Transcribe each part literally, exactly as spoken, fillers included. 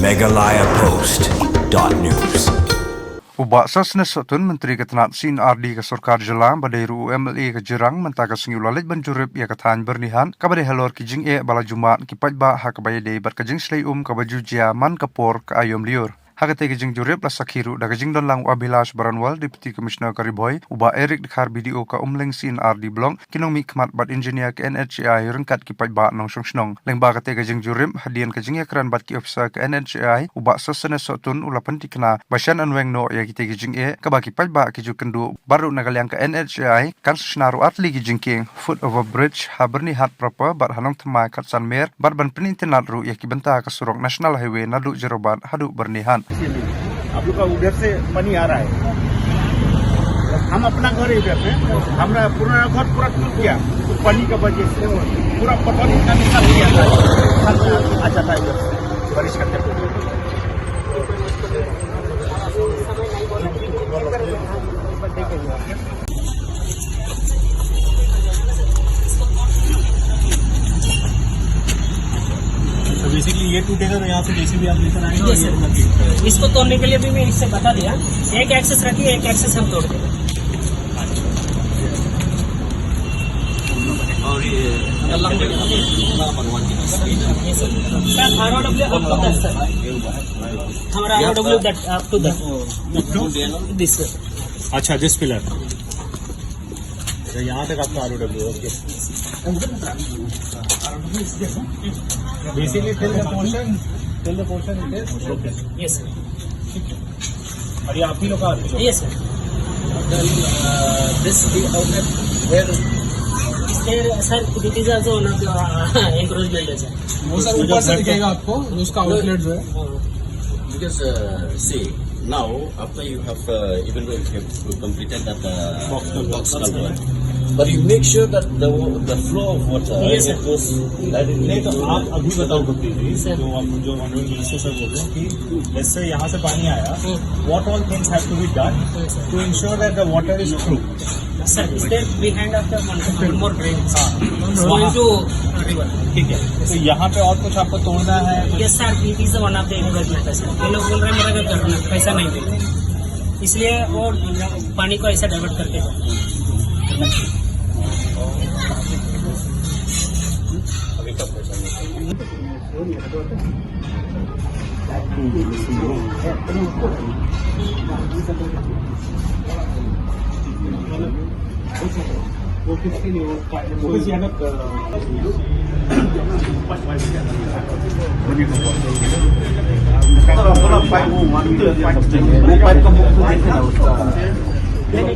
Meghalaya Post dot news. U Bah Sosthenes Sohtun, Myntri ka tnat C and R D ka Sorkar Jylla, ba dei ruh u M L A ka Jirang, mynta ka sngi u la leit ban jurip ïa ka thaiñ Byrnihat, kaba dei halor ki jingeh ba la ju mad ki paidbah ha kaba ïadei bad ka jingshlei um kaba ju jia man ka por ka aïom lyiur. Ha katei ka jingjurip la sakhi ruh da ka jingdon lang u Abhilash Baranwal, Deputy Commissioner ka Ri Bhoi, u Bah Eric Dkhar, B D O ka Umling C and R D Block, ki nongmihkhmat bad engineer ka N H A I ryngkat ki paidbah nongshong shnong. Lyngba katei ka jingjurip, hadien ka jingïakren bad ki officer ka N H A I, u Bah Sosthenes Sohtun u la pynthikna ba shen yn weng noh ïa kitei ki jingeh, kaba ki paidbah ki ju kynduh, bad ruh na ka liang ka N H A I kan sa shna ruh ar tylli ki jingkieng foot over bridge ha Byrnihat proper bad ha Nongthymmai Khatsan Mer, bad ban pynitynnad ruh ïa ki bynta ka surok National Highway naduh Jorabat haduh Byrnihat. आप लोग का उधर से पानी आ रहा है, हम अपना घर है इधर से, हमारा पुराना घर पूरा टूट गया, तो पानी का वजह से पूरा पटौनी का निकाल दिया था, आ जाता है इधर से बारिश का चक्कर। तो बेसिकली ये टूटेगा तो यहाँ से जेसीबी आप लेकर आएंगे और ये वाला ठीक करेंगे। इसको तोड़ने के लिए भी मैं इससे बता दिया, एक एक्सेस रखिए, एक एक्सेस हम तोड़ देंगे। और ये अल्लाह भगवान की तस्वीर है। सर, आरओडब्ल्यू अप टू दस, सर। हमारा आरओडब्ल्यू अप टू दस। दिस, सर। अच्छा, दिस पिलर। तो यहाँ तक आपका आरओडब्ल्यू, ओके। Basically, till the portion, till the portion it is. यस, सर। ठीक है। और ये आप ही लोग का आरओडब्ल्यू? यस, सर। Then, uh, this the outlet where इसके, सर, it is also one of the, uh, encroachment है, सर। वो, सर, ऊपर से दिखेगा आपको, उसका आउटलेट जो है। हाँ। Because, uh, see, now, after you have, uh, even though you have completed that, uh, box culvert, but you make sure that the wa-, the flow of water, yes, sir, goes directly नहीं, तो to आप अभी बताओ completely, सर। जो आप, जो ऑनरेबल मिनिस्टर सर बोल रहे हैं कि जैसे यहाँ से पानी आया, हम्म। What all things have to be done, yes, sir, to ensure that the water is through? Sir, is there behind of the one, one more drain? हाँ। Going to river. ठीक है, तो यहाँ पे और कुछ आपको तोड़ना है? Yes, sir, it is one of the encroachment है, सर। ये लोग बोल रहे हैं, मेरा घर करना है, पैसा नहीं दे रहे, इसलिए वो पानी को ऐसे डाइवर्ट करके जाते हैं।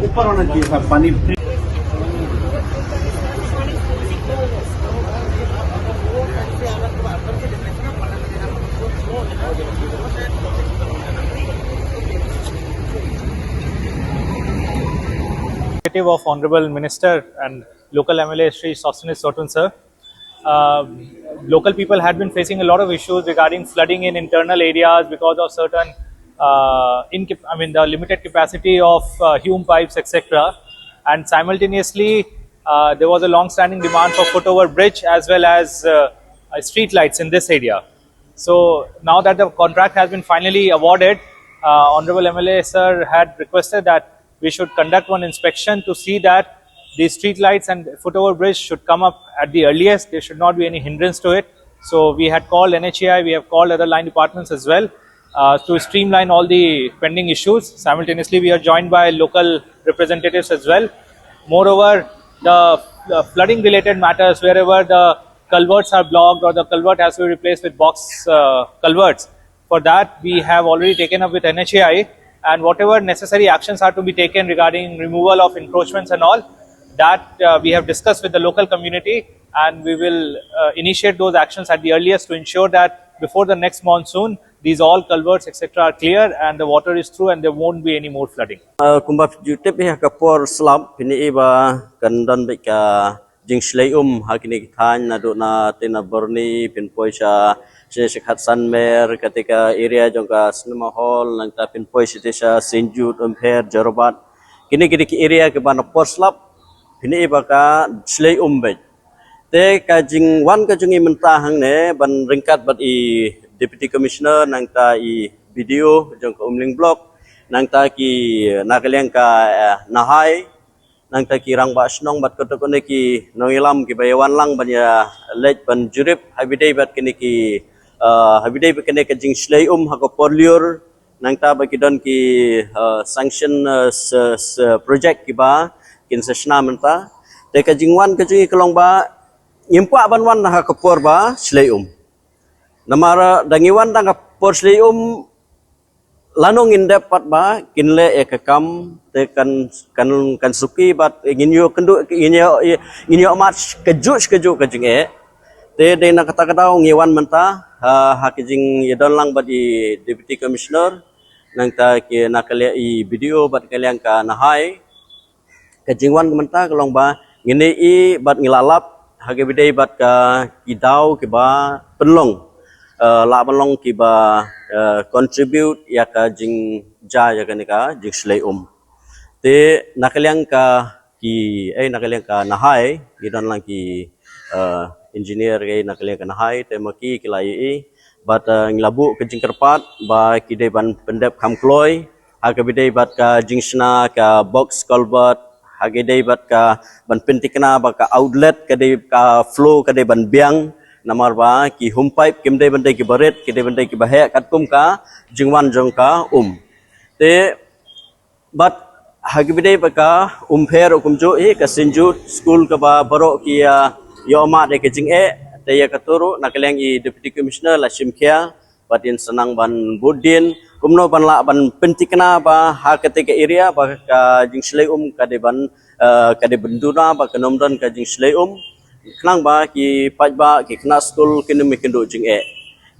ऊपर होना चाहिए था पानी। Initiative of Honorable Minister and local M L A Shri Sosthenes Sohtun sir. Uh, Local people had been facing a lot of issues regarding flooding in internal areas because of certain, uh, incap- I mean, the limited capacity of, uh, hume pipes, et cetera. And simultaneously, uh, there was a long-standing demand for foot-over bridge as well as, uh, uh, street lights in this area. So now that the contract has been finally awarded, uh, Honorable M L A sir had requested that we should conduct one inspection to see that the street lights and foot over bridge should come up at the earliest. There should not be any hindrance to it. So we had called N H A I, we have called other line departments as well, uh, to streamline all the pending issues. Simultaneously, we are joined by local representatives as well. Moreover, the, the flooding related matters, wherever the culverts are blocked or the culvert has to be replaced with box, uh, culverts, for that, we have already taken up with N H A I, and whatever necessary actions are to be taken regarding removal of encroachments and all, that, uh, we have discussed with the local community, and we will, uh, initiate those actions at the earliest to ensure that before the next monsoon, these all culverts, et cetera, are clear and the water is through and there won't be any more flooding. Uh, kumba phi ju tip ïa ka por slap, phin ïohi ba kan don beit ka jingshlei um ha kine ki thaiñ, naduh na te na Byrni, phin poi sha, sha, sha Khatsan Mer, kata ka area jong ka cinema hall, nangta phin poi sha te sha Saint Jude, Umpher, Jorabat. Kine ki dei ki area kiba na por slap phin ïohi ba ka shlei um beit. Te ka jingwan ka jong ngi mynta hangne ban ryngkat bad i Deputy Commissioner, nangta i B D O jong ka Umling Block, nangta ki na ka liang ka, eh, Nahai, nangta ki rangbah shnong bad kata kane ki nongïalam kiba ïa wan lang ban ïa leit ban jurip ha kaba ïadei bad kane ki, eh, ha kaba ïadei bad kane ka jingshlei um ha ka por lyiur, nangta ba ki don ki, eh, sanction, eh, se, se project kiba kin sa shna mynta. Te ka jingwan ka jong ngi ka long ba ngim kwah ban wan ha ka por ba shlei um. Namar, eh, da ngi wan da ka por shlei um, lano ngin dep pat ba kin leh ïa ka kam, te kan, kan, kan suki bad ngin ïoh kynduh, ngin ïoh, ngin ïoh mad kajuh kajuh ka jingeh. Te dei na kata ka daw ngi wan mynta, ha, ha ka jingïadon lang bad i Deputy Commissioner, nangta ki na ka liang i B D O bad ka liang ka Nahai. Ka jingwan ka mynta ka long ba ngin ïohi bad ngi la lap ha kaba ïadei bad ka ki daw kiba pynlong, eh, lah ban long kiba, eh, contribute ïa ka jingjia ïa kane ka jingshlei um. Te na ka liang ka ki, eh, na ka liang ka Nahai, ngi don lang ki, eh, engineer, eh, na ka liang ka Nahai, te ma ki ki la ïohi bad, eh, ngi la buh ka jingkyrpad ba ki dei ban pyndep kham kloi ha kaba ïadei bad ka jingshna ka box culvert, ha kaba ïadei bad ka ban pynthikna ba ka outlet ka dei, ka flow ka dei ban biang, namar ba ki home pipe kim dei ban dei kiba rit, ki dei ban dei kiba heh katkum ka jingwan jong ka um. Te bad ha kaba ïadei bad ka um pher, kumjuh hi ka Saint Jude School kaba baroh ki, ah, ïoh mad ïa ka jingeh, te ïa kata ruh na ka liang i Deputy Commissioner la shim khia bad in sa nang ban bud dien kumno ban lah ban pynthikna ba ha kata ka area ba ka jingshlei um ka dei ban, eh, ka dei ban duna, ba kan ym don ka jingshlei um, khnang ba ki paidbah, ki khynnah skul kin ym ïakynduh jingeh.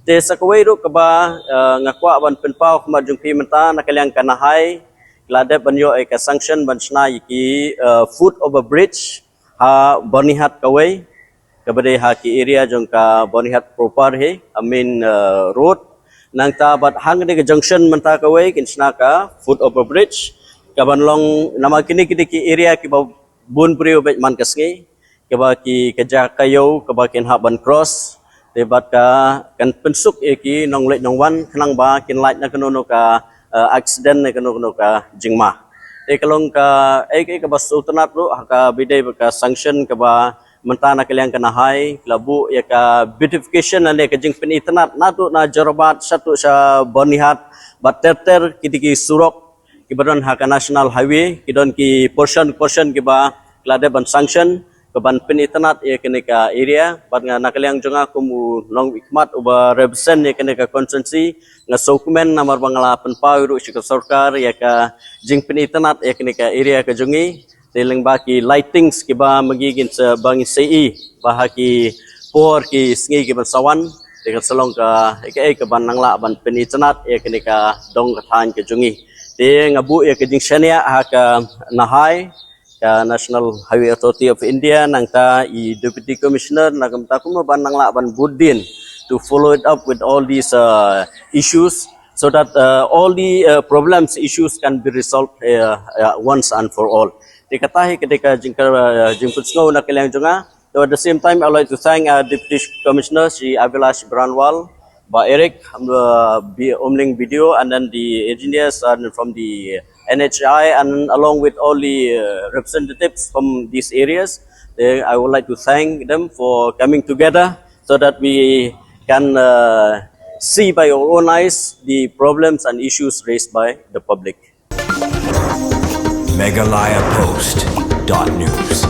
Te sa kawei ruh kaba, eh, nga kwah ban pynpaw khmat jong phi mynta, na ka liang ka Nahai la dep ban ïoh ïa ka sanction ban shna ïa ki, eh, foot over bridge ha Byrnihat kawei, kaba dei ha ki area jong ka Byrnihat proper hi, I mean, eh, road. Nangta bad hangne ka junction mynta kawei kin shna ka foot over bridge, kaban long namar kine ki dei ki area kiba bun briew bad man ka sngi, kaba ki ka jaka ïew kaba kin hap ban cross. Te bad ka kan pynsuk ïa ki nongleit nongwan khnang ba kin lait na kano kano ka, eh, accident, na kano kano ka jingma. Te ka long ka, eh, eh, kaba sngewtynnat ruh ha kaba ïadei bad ka sanction kaba mynta na ka liang ka Nahai la buh ïa ka beautification lane ka jingpynitynnad naduh na Jorabat shaduh sha Byrnihat bad ter ter ki dei ki surok kiba don ha ka National Highway, ki don ki portion portion kiba la dep ban sanction kaban pynitynnad ïa kane ka area. Bad nga na ka liang jong nga kum u nongmihkhmat uba represent ïa kane ka constituency, nga sngewkmen namar ba nga la pynpaw ruh sha ka sorkar ïa ka jingpynitynnad ïa kane ka area ka jong ngi. Te lyngba ki lightings kiba ma ngi kin sa, ba ngin sa ïohi ba ha ki por ki sngi kiban sa wan, te kan sa long ka, ka, eh, kaban nang lah ban pynitynnad ïa kane ka dong ka thaiñ ka jong ngi. Te nga buh ïa ka jingshaniah ha ka Nahai, ka National Highway Authority of India, nangta i Deputy Commissioner, na ka bynta kumno ban nang lah ban bud dien to follow it up with all these, uh, issues, so that, uh, all the, uh, problems, issues can be resolved, uh, uh, once and for all. Te kata hi ka dei ka jingka-, uh, jingpynsngew na ka liang jong nga. So at the same time, I'd like to thank, uh, Deputy Commissioner Shri Abhilash Baranwal, Bah Eric, um, uh, B-, Umling B D O, and then the engineers and from the N H I, and along with all the, uh, representatives from these areas. They, I would like to thank them for coming together so that we can, uh, see by our own eyes the problems and issues raised by the public. Meghalaya Post dot news.